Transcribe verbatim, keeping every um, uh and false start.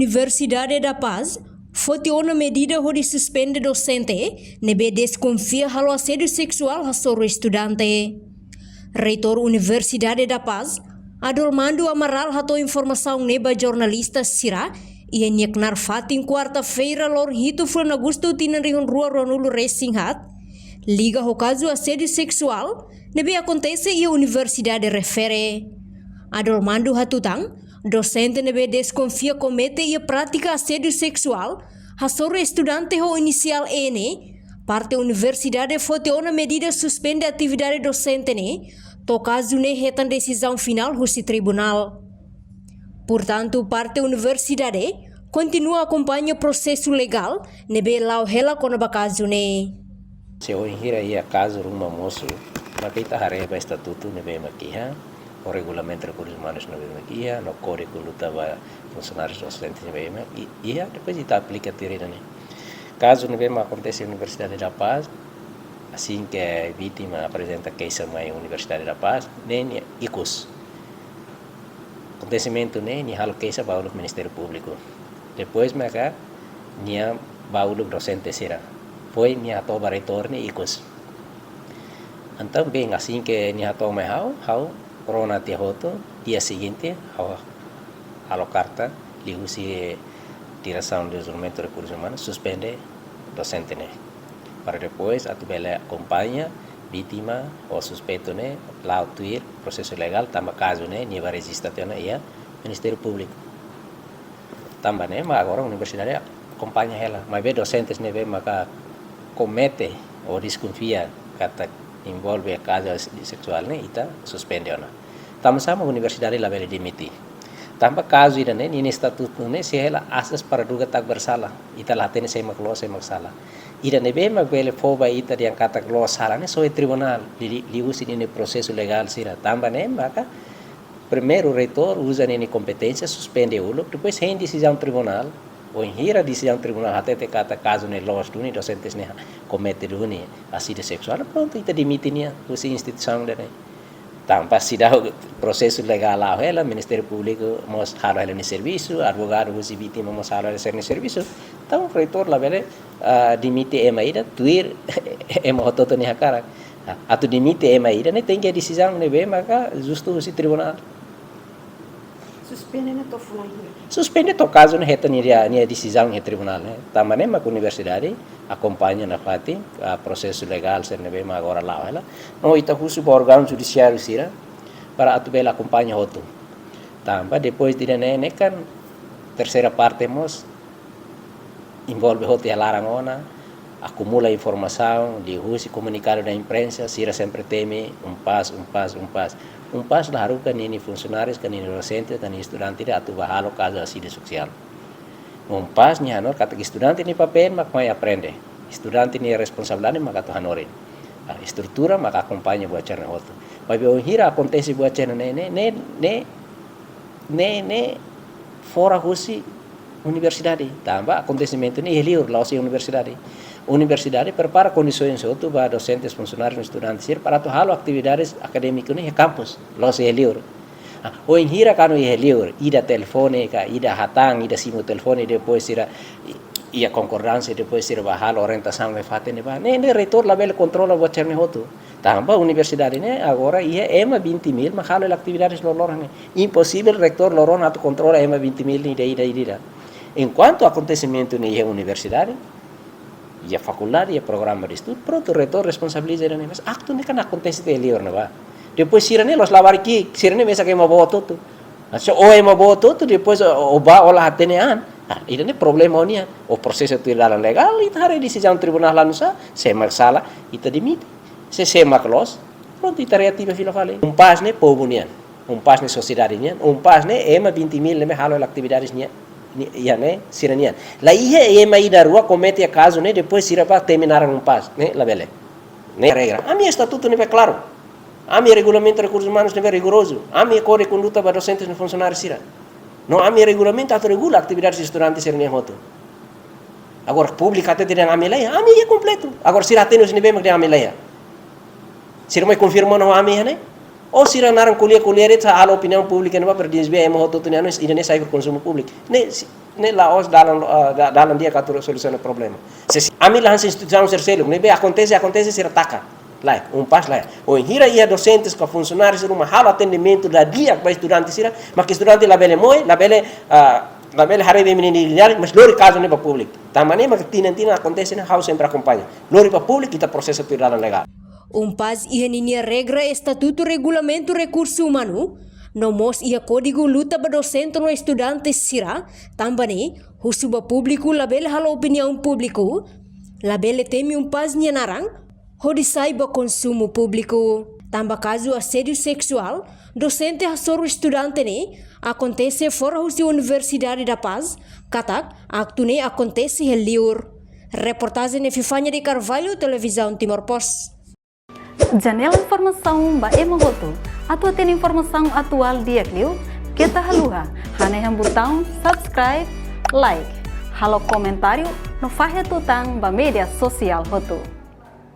Universidade da Paz foti ona medida hodi suspende dosente ne'ebé deskonfia halo asédiu seksuál hasoru estudante. Reitór Universidade da Paz, Adolmando Amaral, hato'o informasaun ne'e ba jornalista sira iha nia knaar fatin, kuarta-feira, loron hitu fulan Agostu, tinan rihun rua ruanulu resin haat, liga ho kazu asédiu seksuál ne'ebé akontese iha universidade refere. Adolmando hatutan, dosente ne'ebé deskonfia komete iha prátika asédiu seksuál hasoru estudante ho inisiál E ne'e, parte universidade foti ona medida suspende atividade dosente ne'e, to'o kazu ne'e hetan desizaun finál husi tribunál. Portantu, parte universidade kontinua akompaña prosesu legál ne'ebé la'o hela kona-ba kazu ne'e. Se ohin hira iha kazu ruma mosu, maka ita haree ba estatutu ne'ebé mak iha, ou regulamentu rekursus umanus ne'ebé mak iha, no kódigu konduta ba funsionáriu dosente ne'ebé mak i-, iha, depois ita aplika tuir ida-ne'e. Kazu ne'ebé mak akontese Universidade da Paz, asin ke vítima aprezenta keixa mai Universidade da Paz, ne'e nia ikus. Akontesimentu ne'e, nia halo keixa ba uluk Ministériu Públiku. Depois maka nia ba uluk dosente sira. Foin nia hato'o ba reitór nia ikus. Entaun, bem, asin ke nia hato'o mai ha'u, ha'u rona tiha hotu, dia seguinte, ha'u halo karta liuhusi Diresaun Dezenvolvimentu Rekursus Umanus, suspende dosente ne'e. Para depois atu bele akompaña vítima ou suspeitu ne'e la'o tuir prosesu legál, tanba kazu ne'e nia ba rejista tiha ona iha Ministériu Públiku. Tanba ne'e mak agora universidade akompaña hela, maibé dosentes ne'ebé maka komete ou deskonfia katak envolve kazu seksuál ne'e, ita suspende ona. Tanba sá mak universidade labele demite? Tanba kazu ida-ne'e, nia estatutu ne'e sei hela asas praduga tak bersala. Ita la hatene sé mak loos, sé mak sala. Ida ne'ebé mak bele fó ba ita dehan katak loos sala ne'e só iha tribunál, li-, li-, liuhusi ninia prosesu legál sira. Tanba ne'e maka primeiru reitór uza ninia kompeténsia, suspende uluk, depois hein desizaun tribunál, ohin hira desizaun tribunál hatete katak kazu ne'e loos duni, dosentes ne'e komete duni asédiu seksuál, prontu, ita demite nia husi instituisaun ida-ne'e. Tanba seidauk prosesu legál la'o hela, Ministériu Públiku mós halo hela nia servisu, advogadu husi vítima mós halo hela sira-nia servisu. Entaun, reitór labele, ah, demite ema ida tuir ema hotu-hotu nia hakarak. Ah, atu demite ema ida ne'e tenke desizaun ne'ebé maka justu husi tribunál. Suspende ne'e to'o fulan hira? Suspende to'o kazu ne'e hetan nia, nia desizaun iha tribunál ne'e. Tanba ne'e mak universidade akompaña nafatin, ah, prosesu legál sira ne'ebé mak agora la'o hela. No ita husu ba órgaun judisiáriu sira para atu bele akompaña hotu. Tanba depois de ne'e, ne'e kan terseira parte mós envolve hotu iha laran ona, akumula informasaun, liuhusi komunikadu da imprensa, sira sempre temi UNPAZ, UNPAZ, UNPAZ. UNPAZ la haruka ninia funsionáriu, ka ninia dosente, ka ninia estudante ida atu ba halo kazu asédiu seksuál. UNPAZ nia hanoin katak estudante nia papél mak mai aprende. Estudante nia responsabilidade mak atu hanorin. Ah, estrutura mak akompaña buat sira-ne'e hotu. Maibé ohin hira akontese buat sira-ne'e, ne'e, ne'e, ne'e, ne'e, ne'e fora husi universidade. Tanba akontesimentu ne'e iha li'ur, la'ós iha universidade. Universidade prepara kondisoens hotu ba dosentes, funsionárius, estudantes sira para atu halo atividades akadémiku ne'e iha kampus, la'ós iha li'ur. Ah, ohin hira kuandu iha li'ur, ida telefone ka, ida hatán, ida simu telefone, depois sira i-, iha konkordánsia, depois sira ba halo orientasaun iha fatin ne'ebá. Ne'e, ne'e reitór labele kontrola buat sira-ne'e hotu. Tanba universidade ne'e agora iha ema vinte mil mak halo hela atividades loroloron ne'e. Imposivel reitór loron atu kontrola ema vinte mil ne'e ida, ida, ida, ida. Enkuantu akontesimentu ne'e iha universidade, iha fakuldade, iha programa de estudu, prontu, reitór responsabiliza ida-ne'e. Mas aktu ne'e kan akontese tiha iha li'ur ne'ebá. Depois sira-ne'e la'ós labarik ki'ik, sira-ne'e mesak ema boot hotu. Mas se ó ema boot hotu, depois ó, ó bá, ó la hatene an. Ah, ida-ne'e problema ó-nian. Ó prosesa tuir dalan legál, ita haree desizaun tribunál la nusa, sé mak sala, ita demite. Se sé mak loos, prontu, ita reativa fila fali. UNPAZ ne'e povu nian, UNPAZ ne'e sosiedade nian, UNPAZ ne'e ema vinte mil ne'ebé halo hela atividades nia, ni-, iha ne'e, sira-nian. La iha ema ida rua komete kazu ne'e, depois sira ba temi naran UNPAZ, ne'e labele. Ne'e regra. Ami estatutu ne'ebé klaru. Ami regulamentu rekursus umanus ne'ebé rigorozu. Ami kódigu konduta ba dosentes no funsionáriu sira. No ami regulamentu atu regula atividades estudante sira-nian hotu. Agora públiku hatete dehan ami la iha, ami iha kompletu. Agora sira hatene husi ne'ebé mak dehan ami la iha? Sira mai konfirma ona ho ami iha ne'e? Ou sira naran ko'alia-ko'alia de'it, halo opiniaun públika ne'ebá para desvia ema hotu-hotu nia anu, ida-ne'e sai ba konsumu públiku. Ne'e, ne'e la'ós dalan, ah, da-, dalan di'ak atu solusiona problema. Se, se ami la hanesan instituisaun sira seluk, ne'ebé akontese, akontese sira taka. Lae, UNPAZ lae. Wainhira iha dosentes ka funsionáriu sira ruma halo atendimentu la di'ak ba estudante sira, mak estudante labele moe, labele, ah, labele haree ba imi-nia di'ak, mas lori kazu ne'e ba públiku. Tanba ne'e mak tinan-tinan akontese ne'e, ha'u sempre akompaña. Lori ba públiku, ita prosesa tuir dalan legál. UNPAZ iha ninia regra, estatutu, regulamentu rekursu umanu, no mós iha kódigu luta ba dosente no estudante sira, tanba ne'e, husu ba públiku labele halo opiniaun públiku, labele temi UNPAZ nia naran, hodi sai ba konsumu públiku. Tanba kazu asédiu seksuál, dosente hasoru estudante ne'e, akontese fora husi Universidade da Paz, katak aktu ne'e akontese iha liur. Reportajen Epifania de Carvalho, Televizaun Timor Post. Janela informasaun ba ema hotu. Atu hatene informasaun atuál di'ak liu, keta haluha hanehan butaun subscribe, like, halo komentáriu, no fahe tutan ba média sosiál hotu.